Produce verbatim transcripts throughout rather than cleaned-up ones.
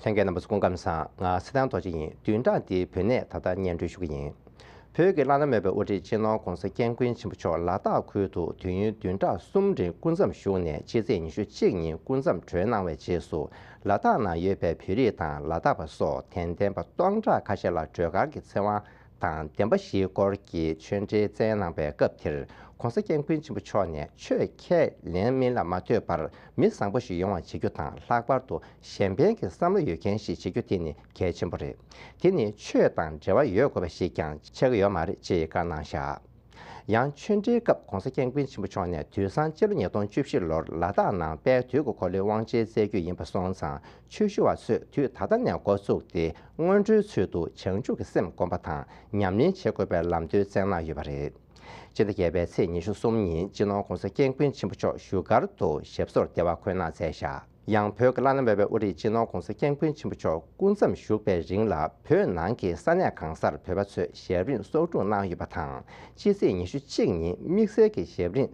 ལྷན་རྒྱས་རྣམ་པ་ཚོ་སྐུ་ཁམས་བཟང་། ང་ཚེ་བརྟན་རྡོ་རྗེ་ཡིན། བདུན་ཕྲག་འདིའི་བོད་གནས་ད་ལྟ་སྙན་སྒྲོན་ཞུ་གི་ཡིན། བོད་ཀྱི་བླ་ན་མེད་པའི་དབུ་ཁྲིད་སྤྱི་ནོར་༧གོང་ས་༧སྐྱབས་མགོན་ཆེན་པོ་མཆོག་ལ་དྭགས་ཁུལ་དུ་དུས་ཡུན་བདུན་ཕྲག་གསུམ་རིང་སྐུ་མཚམས་བཞུགས་ནས་ཕྱི་ཚེས་ཉི་ཤུ་གཅིག་ཉིན་སྐུ་མཚམས་གྲོལ་གནང་བའི་རྗེས་སུ། ལ་དྭགས་ནང་ཡོད་པའི་བོད་རིགས་དང་ལ་དྭགས་པ་སོགས་དད་ལྡན་པ་སྟོང་ཕྲག་ཁ་ཤས་ལ་སྒྲོལ་དཀར་གྱི་ཚེ་དབང་དང་བདེན་པ་བཞིའི་སྐོར་གྱི་ཆོས་འབྲེལ་སྩལ་གནང་པའི་སྐབས་དེར། ༸གོང་ས་༸སྐྱབས་མགོན་ཆེན་པོ་མཆོག་ནས་ཆོས་ཁས་ལེན་མིན་ལ་མ་ལྟོས་པར་མི་བཟང་པོ་ཞིག་ཡོང་བ་བྱེད་རྒྱུ་དང་། ལྷག་པར་དུ་གཞན་ཕན་གྱི་བསམ་བློ་ཡོད་མཁན་ཞིག་བྱེད་རྒྱུ་དེ་ནི་གལ་ཆེན་པོ་རེད། དེ་ནི་ཆོས་དང་འབྲེལ་བ་ཡོད་དགོས་པ་ཞིག་ཀྱང་ཆགས་ཀྱི་ཡོད་མ་རེད་ཅེས་བཀའ་གནང་བཞག། ཡང་ཆོས་འབྲེལ་སྐབས་༸གོང་ས་༸སྐྱབས་མགོན་ཆེན་པོ་མཆོག་ནས་དུས་སང་སྤྱི་ལོ་ཉིས་སྟོང་བཅུ་བཞི་ལོར་ལ་དྭགས་ནང་དཔལ་དུས་ཀྱི་འཁོར་ལོའི་དབང་ཆེན་སྩལ་རྒྱུ་ཡིན་པ་སོང་ཙང་། ཆོས་ཞུ་བ་ཚོས་དུས་ད་ལྟ་ནས་འགོ་བཙུགས་ཏེ། སྔོན་འགྲོའི་ཚུལ་དུ་བྱང་ཆུབ་ཀྱི་སེམས་བསྒོམ་པ་དང་ཉམས་ལེན་བྱེད་དགོས་པའི་ལམ་སྟོན་སྩལ་གནང་ཡོད་པ་རེད། སྤྱི་ཟླ་བརྒྱད་པའི་ཚེས་ཉི་ཤུ་གསུམ་ཉིན་སྤྱི་ནོར་༸གོང་ས་༸སྐྱབས་མགོན་ཆེན་པོ་མཆོག་བཞུགས་སྒར་དུ་ཞབས་སོར་བདེ་བར་འཁོད་གནང་མཛད་བཞག། ཡང་བོད་ཀྱི་བླ་ན་མེད་པའི་དབུ་ཁྲིད་སྤྱི་ནོར་༸གོང་ས་༸སྐྱབས་མགོན་ཆེན་པོ་མཆོག་སྐུ་མཚམས་བཞུགས་པའི་རིང་ལ། བོད་ནང་གི་ས་གནས་གང་སར་བོད་པ་ཚོས་ཞབས་རིམ་གསོག་སྒྲུབ་གནང་ཡོད་པ་དང་། ཕྱི་ཚེས་ཉི་ཤུ་གཅིག་ཉིན་དམིགས་བསལ་གྱི་ཞབས་རིམ་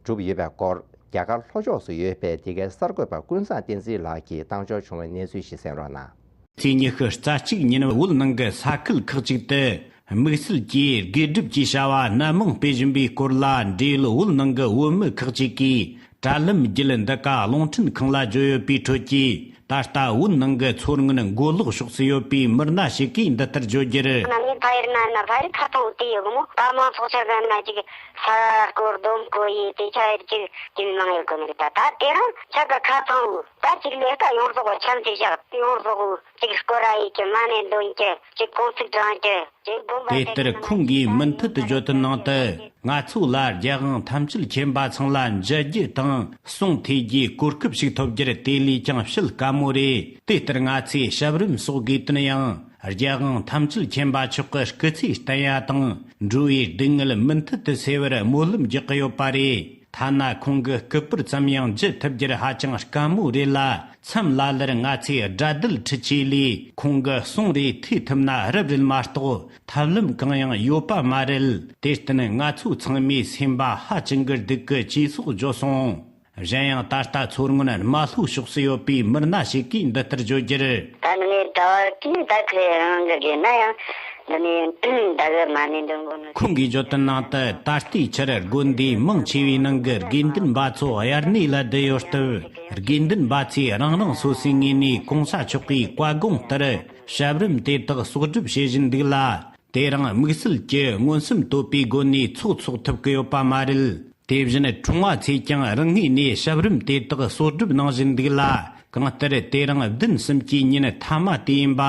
བསྒྲུབས་ཡོད་པའི་སྐོར། རྒྱ་གར་ལྷོ་ཕྱོགས་སུ་ཡོད་པའི་འདི་གའི་གསར་འགོད་པ་ཀུན་བཟང་བསྟན་འཛིན་ལགས་ཀྱིས་བཏང་འབྱོར་བྱུང་བའི་གནས་ཚུལ་ཞིག་གསན་རོགས་གནང་། ཚེས་ཉི་ཤུ་རྩ་གཅིག་ཉིན་བོད་ནང་གི་ས་ཁུལ་ཁག་ཅིག་ཏུ་དམིགས་བསལ་གྱིས་དགེ་སྒྲུབ་ཀྱི་བྱ་བ་སྣ་མང་སྤེལ་བཞིན་པའི་སྐོར་ལ། འབྲེལ་ཡོད་བོད་ནང་གི་བོད་མི་ཁག་ཅིག་གིས་དྲ་ལམ་བརྒྱུད་འདི་ག་རླུང་འཕྲིན་ཁང་ལ་བརྗོད་ཡོད་པའི་ཁྲོད་ཀྱི། ད་ལྟ་བོད་ནང་གི་མཚོ་སྔོན་མགོ་ལོག་ཕྱོགས་སུ་ཡོད་པའི་མི་སྣ་ཞིག་གིས་འདི་ལྟར་བརྗོད་རྒྱུར། ན་ནི་ཕ་ཡུལ་ན་ན་ཕ་ཡུལ་ཁ་ཐང་དེ་ཡོད་གི་མོ། ད་མང་ཚོགས་ཆ་ག་ན་ཅིག་ས་སྐོར་སྡོམ་སྐོར་ཡིན་དེ་ཆ་ཡར་ཅིག་དེ་མི་མང་ཡོད་གི་མི་རེད། ད་ད་དེ་རང་ཆ་ག་ཁ་ཐང་ད་ཅིག་ལས་ཀ་ཡོངས་རྫོགས་ཆམ་དེ་བཞག་ཡོངས་རྫོགས་ཅིག་སྐོར་ར་ཡིན་གི་མ་ནས་འདོན་གི་ཅིག་གོང་ཚིག་དྲང་གི་ཅིག་དགོན་པ་དེ་དེ་ལྟར་ན་ཁོང་གིས་མུ་མཐུད་དུ་བརྗོད་དོན་ནང་དུ། ང་ཚོ་ལ་རྒྱལ་དབང་ཐམས་ཅད་མཁྱེན་པ་ཚང་ལ་མཇལ་རྒྱུ་དང་གསུང་ཐོས་རྒྱུའི་གོ་སྐབས་ཤིག་ཐོབ་རྒྱུར་དེ་ལས་ཀྱང་ཞེ་དཀའ་མོ་རེད། དེ་ལྟར་ང་ཚོས་ཞབས་རིམ་གསོག་དགོས་དོན་ཡང་རྒྱལ་དབང་ཐམས་ཅད་མཁྱེན་པ་མཆོག་གི་སྐུ་ཚེ་བརྟན་ཡ་དང་འགྲོ་བའི་སྡུག་བསྔལ་མུ་མཐུད་དུ་སེལ་བར་སྨོན་ལམ་རྒྱག་གི་ཡོད་པ་རེད། ཐ་ན་ཁོང་གི་སྐུ་པར་ཙམ་ཡང་མཇལ་ཐུབ་རྒྱུར་ཧ་ཅང་དཀའ་མོ་རེད་ལ། མཚམས་ལ་ལར་ང་ཚོས་དགྲ་འདུལ་འཕྲུལ་ཆས་ལས་ཁོང་གི་གསུང་རེ་ཐོས་ཐུབ་ན་རབ་རེད་མ་གཏོགས་ཐབས་ལམ་གང་ཡང་ཡོད་པ་མ་རེད། དེར་བརྟེན་ང་ཚོ་ཚང་མའི་སེམས་པ་ཧ་ཅང་གི་སྡུག་གི་ཅེས་སོགས་བརྗོད་སོང་། གཞན་ཡང་ད་ལྟ་མཚོ་སྔོན་རྨ་ལྷོ་ཕྱོགས་སུ་ཡོད་པའི་མི་སྣ་ཞིག་གིས་འདི་ལྟར་བརྗོད་རྒྱུར། ད་ནི་ངས་ད་བར་གྱི་ད་ཁ་རང་གི་དགེ་ན་ཡང་འདི་ནས་ད་གི་མ་ནས་འདོན་དགོས་ནི། ཁོང་གིས་བརྗོད་དོན་ནང་དུ། ད་ལྟའི་ཆར་དགོན་སྡེ་མང་ཆེ་བའི་ནང་གི་དགེ་འདུན་པ་ཚོ་དབྱར་གནས་ལ་བསྡད་ཡོད་སྟབས། དགེ་འདུན་པ་ཚོས་རང་རང་སོ་སོའི་ངོས་ནས་གོང་ས་མཆོག་གི་བཀའ་དགོངས་ལྟར་ཞབས་རིམ་དེ་དག་གསོག་སྒྲུབ་བྱེད་བཞིན་འདུག་ལ། དེ་རིང་དམིགས་བསལ་གྱི་མངོན་སུམ་དོད་པའི་སྒོ་ནས་ཚོགས་འཚོགས་ཐུབ་ཀྱི་ཡོད་པ་མ་རེད། དེ་བཞིན་གྲོང་བ་ཚོས་ཀྱང་རང་ངོས་ནས་ཞབས་རིམ་དེ་དག་གསོག་སྒྲུབ་གནང་བཞིན་འདུག་ལ། གང་ལྟར་དེ་རིང་བདུན་གསུམ་གྱི་ཉིན་མཐའ་མ་དེ་ཡིན་པ་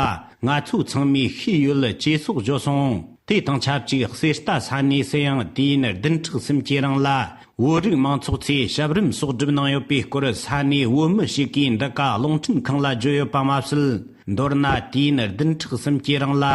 ང་ཚོ་ཚང་མས་ཤེས་ཡོད་ཅེས་སོགས་བརྗོད་སོང་། དེ་དང་ཆབས་ཅིག་གསེར་རྟ་ས་གནས་སུ་ཡང་དུས་ཡུན་བདུན་ཕྲག་གསུམ་གྱི་རིང་ལ་བོད་རིགས་མང་ཚོགས་ཚོས་ཞབས་རིམ་གསོག་སྒྲུབ་གནང་ཡོད་པའི་སྐོར་ས་གནས་བོད་མི་ཞིག་གིས་འདི་ག་རླུང་འཕྲིན་ཁང་ལ་བརྗོད་ཡོད་པ་མ་ཟད། མདོར་ན་དུས་ཡུན་བདུན་ཕྲག་གསུམ་གྱི་རིང་ལ་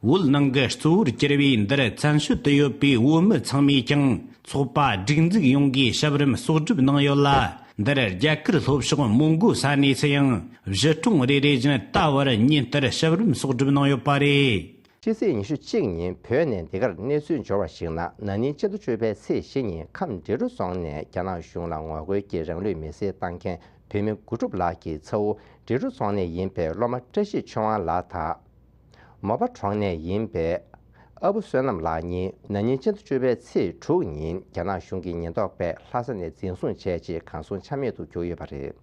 བོད་ནང་གི་གཙོ་བོར་གྱུར་པའི་འདིར་བཙན་བྱོལ་དུ་ཡོད་པའི་བོད་མི་ཚང་མས་ཀྱང་ཚོགས་པ་སྒྲིག་འཛུགས་ཡོངས་ཀྱིས་ཞབས་རིམ་གསོག་སྒྲུབ་གནང་ཡོད་ལ། འདིར་རྒྱ་གར་ལྷོ་ཕྱོགས་མོན་གྷོ་ས་གནས་སུ་ཡང་བཞི་གྲོང་རེ་རེ་བཞིན་ད་བར་ཉིན་ལྟར་ཞབས་རིམ་གསོག་སྒྲུབ་གནང་ཡོད་པ་རེད། ཕྱི་ཚེས་ཉི་ཤུ་གཅིག་ཉིན་བོད་ནས་འདི་གར་གནས་ཚུལ་འབྱོར་བར་གཞིགས་ན། ན་ནིང་སྤྱི་ཟླ་བཅུ་པའི་ཚེས་བཞི་ཉིན་ཁམས་འབྲི་རུ་རྫོང་ནས་རྒྱ་ནག་གཞུང་ལ་ངོ་རྒོལ་གྱིས་རང་ལུས་མེར་སྲེག་བཏང་མཁན་བོད་མི་དགུ་སྒྲུབ་ལགས་ཀྱི་ཚ་བོ། འབྲི་རུ་རྫོང་ནས་ཡིན་པའི་སློབ་མ་བཀྲ་ཤིས་ཆོས་དབང་ལགས་དང་། མོ་པ་གྲོང་ནས་ཡིན་པའི་ཨ་བུ་བསོད་ནམས་ལགས་གཉིས་ན་ནིང་སྤྱི་ཟླ་བཅུ་པའི་ཚེས་དྲུག་ཉིན་རྒྱ་ནག་གཞུང་གི་ཉེན་རྟོག་པས་ལྷ་ས་ནས་འཛིན་བཟུང་བྱས་རྗེས་གང་སོང་ཆ་མེད་དུ་གྱུར་ཡོད་པ་རེད།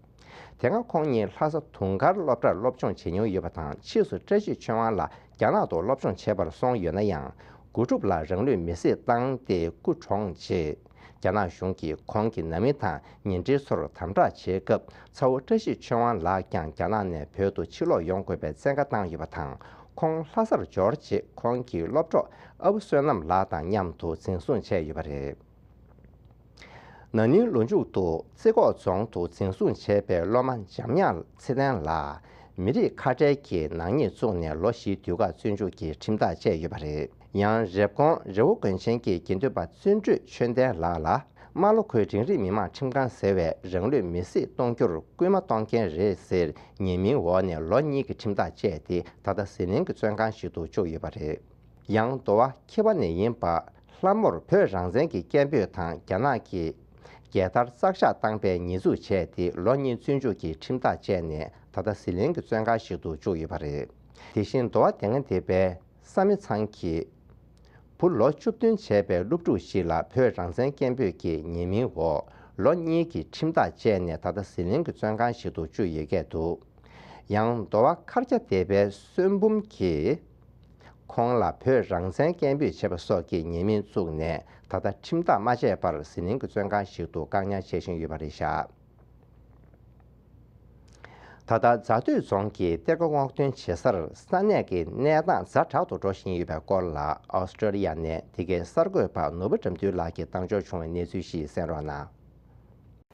དེ་སྔ་ཁོང་གཉིས་ལྷ་ས་དུང་དཀར་སློབ་གྲྭར་སློབ་སྦྱོང་བྱེད་མྱོང་ཡོད་པ་དང་། ཕྱིས་སུ་བཀྲ་ཤིས་ཆོས་དབང་ལགས་རྒྱ་ནག་ཏུ་སློབ་སྦྱོང་བྱེད་པར་སོང་ཡོད་ན་ཡང་། དགུ་སྒྲུབ་ལགས་རང་ལུས་མེར་སྲེག་བཏང་སྟེ་སྐུ་གྲོངས་རྗེས། རྒྱ་ནག་གཞུང་གིས་ཁོང་གི་ནང་མི་དང་ཉེ་འབྲེལ་ཚོར་དམ་དྲག་བྱེད་སྐབས། ཚ་བོ་བཀྲ་ཤིས་ཆོས་དབང་ལགས་ཀྱང་རྒྱ་ནག་ནས་བོད་དུ་ཕྱིར་ལོག་ཡོང་དགོས་པའི་བཙན་བཀའ་བཏང་ཡོད་པ་དང་། ཁོང་ལྷ་སར་འབྱོར་རྗེས་ཁོང་གི་སློབ་གྲོགས་ཨ་བུ་བསོད་ནམས་ལགས་དང་མཉམ་དུ་འཛིན་བཟུང་བྱས་ཡོད་པ་རེད། ན་ནིང་ལོ་མཇུག་ཏུ་རྩེ་ཁོག་རྫོང་དུ་འཛིན་བཟུང་བྱས་པའི་སློབ་མ་འཇམ་དབྱངས་ཚེ་བརྟན་ལགས་མི་རིགས་ཁ་བྲལ་གྱི་ནག་ཉེས་བཙུགས་ནས་ལོ་བཞིའི་དུས་བཀག་བཙོན་འཇུག་གི་ཁྲིམས་ཐག་བཅད་ཡོད་པ་རེད། ཡང་རེབ་གོང་རི་བོ་དགོན་ཆེན་གྱི་དགེ་འདུན་པ་བརྩོན་འགྲུས་ཆོས་ལྡན་ལགས་ལ་རྨ་ལྷོ་ཁུལ་འབྲིང་རིམ་མི་དམངས་ཁྲིམས་ཁང་ཟེར་བས་རང་ལུས་མེར་སྲེག་གཏོང་རྒྱུར་སྐུལ་མ་གཏོང་མཁན་རེད་ཟེར་ཉེས་མིང་འོག་ནས་ལོ་གཉིས་ཀྱི་ཁྲིམས་ཐག་བཅད་དེ། ད་ལྟ་ཟི་ལིང་གི་བཙོན་ཁང་ཞིག་ཏུ་བཅུག་ཡོད་པ་རེད། ཡང་མདོ་བ་ཁྱི་པ་ནས་ཡིན་པ་ལྷ་མོར་བོད་རང་བཙན་གྱི་སྐད་འབོད་དང་རྒྱ་ནག་གིས་རྒྱལ་དར་བསྲེག་བཞག་བཏང་པའི་ཉེས་འཛུགས་བྱས་ཏེ་ལོ་གཉིས་བཙོན་འཇུག་གི་ཁྲིམས་ཐག་བཅད་ནས། ད་ ད་ལྟ་ཟི་ལིང་གི་བཙོན་ཁང་ཞིག་ཏུ་བཅུག་ཡོད་པ་རེད། དེ་བཞིན་འདོ་བ་དེ་སྔ་འདས་པའི་བསམ་ཡས་ཚང་གིས་བུ་ལོ་བཅུ་བདུན་བྱས་པའི་སློབ་ཕྲུག་ཞིག་ལ་བོད་རང་བཙན་སྐད་འབོད་ཀྱི་ཉེས་མིང་འོག་ལོ་གཉིས་ཀྱི་ཁྲིམས་ཐག་བཅད་ནས་ད་ལྟ་ཟི་ལིང་གི་བཙོན་ཁང་ཞིག་ཏུ་བཅུག་ཡོད་སྐད་འདུག། ཡང་འདོ་བ་མཁར་རྒྱ་སྡེ་པའི་བསོད་འབུམ་གྱིས་ཁོང་ལ་བོད་རང་བཙན་སྐད་འབོད་བྱས་པ་སོགས་ཀྱི་ཉེས་མིང་བཙུགས་ནས་ད་ལྟ་ཁྲིམས་ཐག་མ་བཅད་པར་ཟི་ལིང་གི་བཙོན་ཁང་ཞིག་ཏུ་བཀག་ཉར་བྱེད་བཞིན་ཡོད་པ་རེད་བཞག། ད་ལྟ་རྫ་སྟོད་རྫོང་གི་གཏེར་ཁ་སྔོག་འདོན་བྱེད་སར་ས་གནས་ཀྱི་གནས་སྟངས་ཛ་དྲག་ཏུ་འགྲོ་བཞིན་ཡོད་པའི་སྐོར་ལ་ཨོ་སི་ཀྲོ་ལི་ཡ་ནས་དེ་གའི་གསར་འགོད་པ་ནོར་བུ་དགྲ་འདུལ་ལགས་ཀྱིས་བཏང་འབྱོར་བྱུང་བའི་གནས་ཚུལ་ཞིག་གསན་རོགས་གནང་།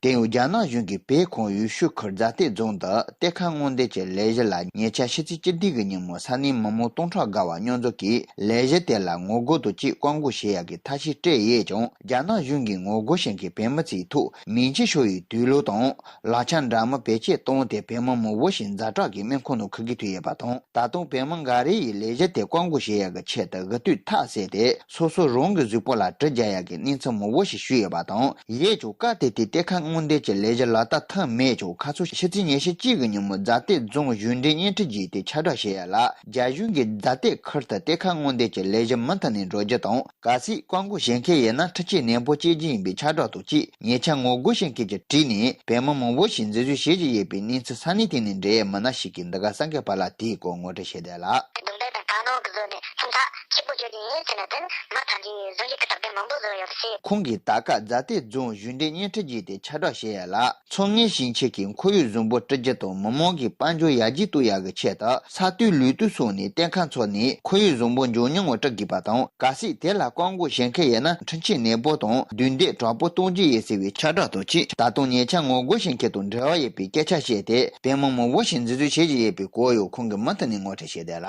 དེ་ཡང་རྒྱ་ནག་གཞུང་གིས་བོད་ཁམས་ཡུལ་ཤུལ་ཁུལ་རྫ་སྟོད་རྫོང་དུ་གཏེར་ཁ་སྔོག་འདོན་གྱི་ལས་གཞི་ལ་ཉེ་ཆར་ཕྱི་ཚེས་བཅུ་བདུན་གྱི་ཉིན་མོ་ས་གནས་མི་མང་སྟོང་ཕྲག་བརྒལ་བ་མཉམ་འཛོམས་ཀྱིས་ལས་གཞི་དེ་ལ་ངོ་རྒོལ་དང་བཅས་བཀག་འགོག་བྱེད་ཡག་གི་ཐབས་ཤེས་སྤྲད་ཡོད་ཀྱང་། རྒྱ་ནག་གཞུང་གིས་ངོ་རྒོལ་བྱེད་མཁན་བོད་མི་ཚོའི་ཐོག་མེ་མཆོད་ཤོར་བའི་དུག་སློག་དང་ལག་ཆ་འདྲ་མིན་བེད་སྤྱོད་བཏང་སྟེ་བོད་མི་མང་པོ་ཞིག་ཛ་དྲག་གི་སྨན་ཁང་ནང་ཁུར་གྱི་ཐུག་ཡོད་པ་དང་། ད་དུང་བོད་མི་འགའ་རེ་ཡིས་ལས་གཞི་དེ་བཀག་འགོག་བྱེད་ཡག་གི་ཆེད་དུ་དགུ་སྟོད་ཐག་བསད་དེ་སོ་སོ་རང་གི་གཟུགས་པོ་ལ་གྲི་རྒྱག་ཡག་གི་གནས་ཚུལ་མང་པོ་ཞིག་ཞུས་ཡོད་པ་དང་། ཡོད་ཀྱང་སྐབས་དེ་དུས་གཏེར་ཁ་སྔོག་འདོན་གྱི་ལས་གཞི་ལག་བསྟར་ཐུབ་མེད་ཀྱང་། ཁ་སང་ཕྱི་ཚེས་ཉི་ཤུ་གཅིག་གི་ཉིན་མོ་རྫ་སྟོད་རྫོང་གཞུང་འབྲེལ་བརྙན་འཕྲིན་བརྒྱུད་དེ་ཁྱབ་བསྒྲགས་བྱེད་ཡག་ལ། རྒྱ་གཞུང་གིས་རྫ་སྟོད་ཁུལ་དུ་གཏེར་ཁ་སྔོག་འདོན་གྱི་ལས་གཞི་མུ་མཐུད་ནས་འགྲོ་རྒྱུ་དང་། གལ་སྲིད་བཀག་འགོག་བྱེད་མཁན་ཡིན་ན་འཕྲུལ་ཆས་ནན་པོ་སྤྱད་རྒྱུ་ཡིན་པའི་ཁྱབ་བསྒྲགས་དང་བཅས། ཉེ་ཆར་ངོ་རྒོལ་བྱེད་མཁན་གྱི་གྲས་ནས་བོད་མི་མང་པོ་ཞིག་འཛིན་བཟུང་བྱེད་ཀྱི་ཡོད་པའི་གནས་ཚུལ་ས་གནས་དེ་ནས་འབྲེལ་ཡོད་མི་སྣ་ཞིག་གིས་འདི་ག་གསར་འགོད་པ་ལ་དེའི་སྐོར་ངོ་སྤྲོད་བྱས་བསྡད་ལ། རྡུང་རྡེག་དང་དྲག་སྣང་གི་བཟོ་ནས་ཁྲིམས་ཐག་ཆེན་པོ་གཅོད་རྒྱུ་ཡིན་ཟེར་ནས། དེ་ནི་མི་ཐམས་ཅད་བཟོ་རྒྱུ་དེ་ལྟར་དེ་མང་པོ་བཟོ་ཡོད་ཟེར། ཁོང་གིས་ད་སྐབས་རྫ་སྟོད་རྫོང་གཞུང་འབྲེལ་བརྙན་འཕྲིན་བརྒྱུད་དེ་ཁྱབ་བསྒྲགས་བྱེད་ཡག་ལ། ཚོང་གཉེར་བྱེད་མཁན་གྱིས་ཁོར་ཡུག་བཟང་པོ་སྤྲོད་རྒྱུ་དང་མི་མང་གི་དཔལ་འབྱོར་ཡར་རྒྱས་གཏོང་ཡག་གི་ཆེད་དུ་ས་མཐོའི་ལུས་སྟོབས་སོགས་ནས་གཏེར་ཁ་འཚོལ་ནས་ཁོར་ཡུག་བཟང་པོ་འབྱུང་ཉུང་བ་སྤྲོད་དགོས་པ་དང་། གལ་སྲིད་དེ་ལ་བཀག་འགོག་བྱེད་མཁན་ཡིན་ན་འཕྲུལ་ཆས་ནན་པོ་དང་རྡུང་རྡེག་དྲག་པོ་གཏོང་རྒྱུ་ཡིན་ཟེར་བའི་ཁྱབ་བསྒྲགས་དང་བཅས། ད་དུང་ཉེ་ཆར་ངོ་རྒོལ་བྱེད་མཁན་དང་འབྲེལ་བ་ཡོད་པའི་སྐད་ཆ་བཤད་དེ་བོད་མི་མང་པོ་ཞིག་འཛིན་བཟུང་བྱེད་ཀྱི་ཡོད་པའི་སྐོར་ཡང་ཁོང་གིས་མུ་མཐུད་ནས་ངོ་སྤྲོད་བྱས་བསྡད་ལ།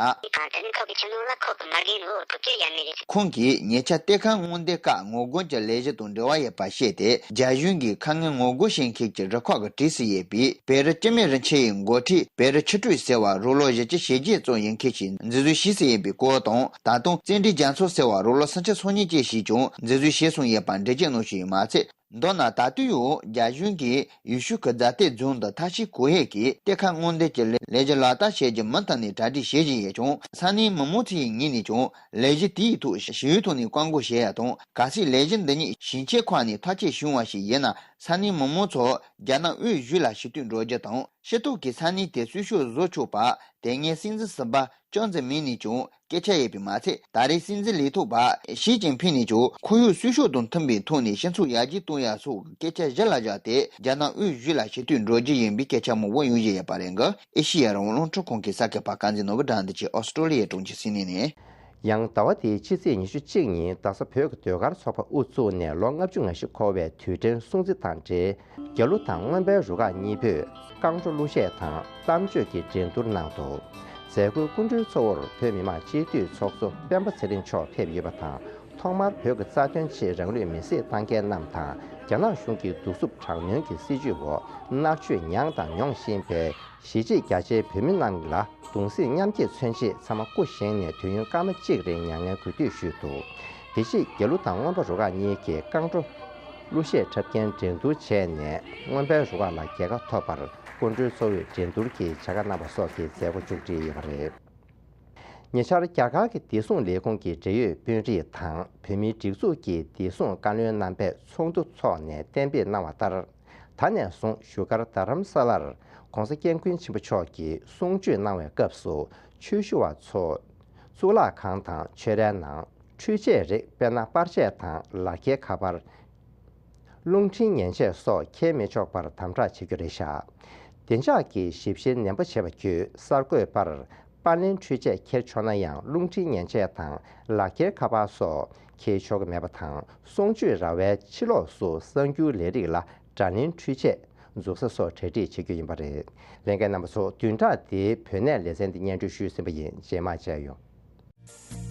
དེ་ནི་ཁོང་གི་ཁྱིམ་ཚང་ལ་ཁོ་གི་མ་རྒན་ནོ་ཐུག་རྒྱུ་ཡ་མེད་རེད། ཁོང་གིས་ཉེ་ཆར་གཏེར་ཁ་སྔོག་འདོན་སྐབས་ངོ་རྒོལ་གྱི་ལས་གཞི་དང་འབྲེལ་བ་ཡོད་པ་བཤད་དེ། རྒྱ་གཞུང་གིས་དཀའ་ངལ་ངོ་རྒོལ་བྱེད་མཁན་གྱི་རུ་ཁག་གི་གྲས་སུ་ཡོད་པའི་བོད་རིགས་སྐྱེ་དམན་རིན་ཆེན་ཡི་འགོ་ཁྲིད་བོད་རིགས་ཆོས་སྒྲོན་ཟེར་བ་རང་ལོ་བཞི་བཅུ་ཞེ་བརྒྱད་ཙམ་ཡིན་མཁན་ཞིག་འཛིན་བཟུང་བྱས་ཟིན་ཡོད་པའི་སྐོར་དང་། ད་དུང་བརྩོན་འགྲུས་རྒྱ་མཚོ་ཟེར་བ་རང་ལོ་སུམ་ཅུ་སོ་གཉིས་ཅན་ཞིག་ཀྱང་འཛིན་བཟུང་བྱས་སོང་ཡོད་པ་འགྲེལ་བརྗོད་གནང་བཞིན་ཡོད་མ་ཚད། མདོར་ན་ད་དུང་ཡང་རྒྱ་གཞུང་གིས་ཡུལ་ཤུལ་གྱི་རྫ་སྟོད་རྫོང་དུ་ཐབས་ཤེས་གང་ཡོད་ཀྱིས་གཏེར་ཁ་སྔོག་འདོན་གྱི་ལས་ལས་གཞི་ལག་བསྟར་བྱེད་རྒྱུ་མུ་མཐུད་ནས་གྲ་སྒྲིག་བྱེད་བཞིན་ཡོད་ཀྱང་། ས་གནས་མི་མང་ཚོའི་ངོས་ནས་ཀྱང་ལས་གཞི་དེའི་ཐོག་ཞི་བའི་ཐོག་ནས་བཀག་འགོག་བྱེད་ཡ་དང་། གལ་སྲིད་ལས་གཞི་འདི་ཉིད་ཞིང་ཆེན་ཁག་ནས་ཐག་གཅོད་བྱུང་བ་ཞིག་ཡིན་ན། ས་གནས་མི་མང་ཚོ་རྒྱ་ནག་དབུས་གཞུང་ལ་ཞུ་གཏུག་འགྲོ་རྒྱུ་དང་། ཕྱི་ཐོག་གི་ས་གནས་དེ་གསོ་སྐྱོང་བཟོ་ཆོག་པ་དེ་སྔའི་སྲིད་འཛིན་ཟུར་པ་ཅང་ཙེ་མིན་ནས་ཀྱང་སྐད་ཆ་ཡོད་པས་མ་ཚད། ད་རེས་སྲིད་འཛིན་ལས་ཐོག་པ་ཞི་ཅིན་ཕིང་ནས་ཀྱང་ཁོར་ཡུག་སྲུང་སྐྱོབ་དང་མཐུན་པའི་ཐོག་ནས་སྤྱི་ཚོགས་ཡར་རྒྱས་གཏོང་ཡ་སོགས་ཀྱི་སྐད་ཆ་གཞི་ལ་བཞག་སྟེ། རྒྱ་ནག་དབུས་གཞུང་ལ་ཞུ་གཏུག་འགྲོ་རྒྱུ་ཡིན་པའི་སྐད་ཆ་མང་པོ་ཡོང་བཞིན་ཡོད་པ་རེད་འདུག། ཨེ་ཤེ་ཡ་རང་དབང་རླུང་འཕྲིན་ཁང་གི་གསར་འགོད་པ་དཀར་མཛེས་ནོར་བུ་དགྲ་འདུལ་གྱིས་ཨོ་སི་ཀྲོ་ལི་ཡའི་གྲོང་ཁྱེར་སིད་ནི་ནས། ཡང་ཟླ་བ་འདིའི་ཕྱི་ཚེས་ཉི་ཤུ་གཅིག་ཉིན་རྡ་ས་བོད་ཀྱི་ཟློས་གར་ཚོགས་པ་དབུ་བཙུགས་ནས་ལོ་ལྔ་བཅུ་ང་བཞི་འཁོར་བའི་དུས་དྲན་སྲུང་བརྩི་དང་འབྲེལ། རྒྱ་གླུ་དང་མངོན་པའི་རུ་ཁག་གཉིས་པོས་སྐར་འགྲོ་གླུ་གཞས་དང་གཏམ་བརྗོད་ཀྱི་འགྲན་བསྡུར་གནང་འདུག། མཛད་སྒོའི་སྐུ་མགྲོན་གཙོ་བོར་བོད་མི་མང་སྤྱི་འཐུས་ཚོགས་གཙོ་སྤེན་པ་ཚེ་རིང་མཆོག་ཕེབས་ཡོད་པ་དང་། ཐོག་མར་བོད་ཀྱི་རྩ་དོན་ཆེད་རང་ལུས་མེར་སྲེག་བཏང་མཁན་རྣམས་དང་། རྒྱ་ནག་གཞུང་གི་གདུག་རྩུབ་དྲག་གནོན་གྱི་སྲིད་བྱུས་འོག་མནར་གཅོད་མྱངས་དང་མྱོང་བཞིན་པའི་གཞིས་བྱེས་རྒྱ་ཆེའི་བོད་མི་རྣམས་ལ་གདུང་སེམས་མཉམ་སྐྱེད་མཚོན་ཆེད་ཚང་མ་སྐུ་བཞེངས་ནས་དུས་ཡུན་སྐར་མ་གཅིག་རིང་མྱ་ངན་གུས་འདུད་ཞུས་འདུག། དེ་རྗེས་རྒྱ་གླུ་དང་མངོན་པ་རུ་ཁག་གཉིས་ཀྱིས་སྐར་འགྲོ་གླུ་གཞས་འཁྲབ་མཁན་འགྲན་བསྡུར་བྱས་ནས་མངོན་པའི་རུ་ཁག་ལ་རྒྱལ་ཁ་ཐོབ་པར་སྐུ་མགྲོན་གཙོ་བོས་འགྲན་བསྡུར་གྱི་བྱ་དགའ་གནང་བ་སོགས་ཀྱི་མཛད་སྒོ་མཇུག་སྒྲིལ་ཡོད་པ་རེད། ཉེ་ཆར་རྒྱ་གར་གྱི་བདེ་སྲུང་ལས་ཁུངས་ཀྱི་འབྲེལ་ཡོད་དཔོན་རིགས་དང་བོད་མིའི་སྒྲིག་འཛུགས་ཀྱི་བདེ་སྲུང་བཀའ་བློན་རྣམ་པས་ཚོགས་འདུ་འཚོགས་ནས་གཏན་འབེབས་གནང་བ་ལྟར། ད་ནས་བཟུང་བཞུགས་སྒར་རྡ་རམ་ས་ལར་༸གོང་ས་༸སྐྱབས་མགོན་ཆེན་པོ་མཆོག་གིས་གསུང་ཆོས་གནང་བའི་སྐབས་སུ། ཆོས་ཞུ་བ་ཚོ་གཙུག་ལག་ཁང་དང་ཆོས་རའི་ནང་འཕྲུལ་ཆས་རིགས་དཔེར་ན་པར་ཆས་དང་ལག་འཁྱེར་ཁ་པར། རླུང་འཕྲིན་མཉེན་ཆས་སོགས་འཁྱེར་མི་ཆོག་པར་དམ་དྲག་བྱེད་རྒྱུ་རེད་བཞག། བདེ་འཇགས་ཀྱི་ཞིབ་བཤེར་ནན་པོ་བྱས་པ་བརྒྱུད་གསར་འགོད་པར་པར་ལེན་འཕྲུལ་ཆས་འཁྱེར་ཆོག་ན་ཡང་རླུང་འཕྲིན་མཉེན་ཆས་དང་ལག་འཁྱེར་ཁ་པར་སོགས་འཁྱེར་ཆོག་གི་མེད་པ་དང་། གསུང་ཆོས་ར་བའི་ཕྱི་ལོགས་སུ་གསར་འགྱུར་ལས་རིགས་ལ་དྲ་ལེན་འཕྲུལ་ཆས་འཛུགས་ས་སོགས་གྲ་སྒྲིག་བྱེད་རྒྱུ་ཡིན་པ་རེད། ལྷན་རྒྱས་རྣམ་པ་ཚོ། བདུན་ཕྲག་འདིའི་བོད་གནས་ལེ་ཚན་འདི་སྙན་སྒྲོན་ཞུས་ཟིན་པ་ཡིན། རྗེས་མ་མཇལ་ཡོང་།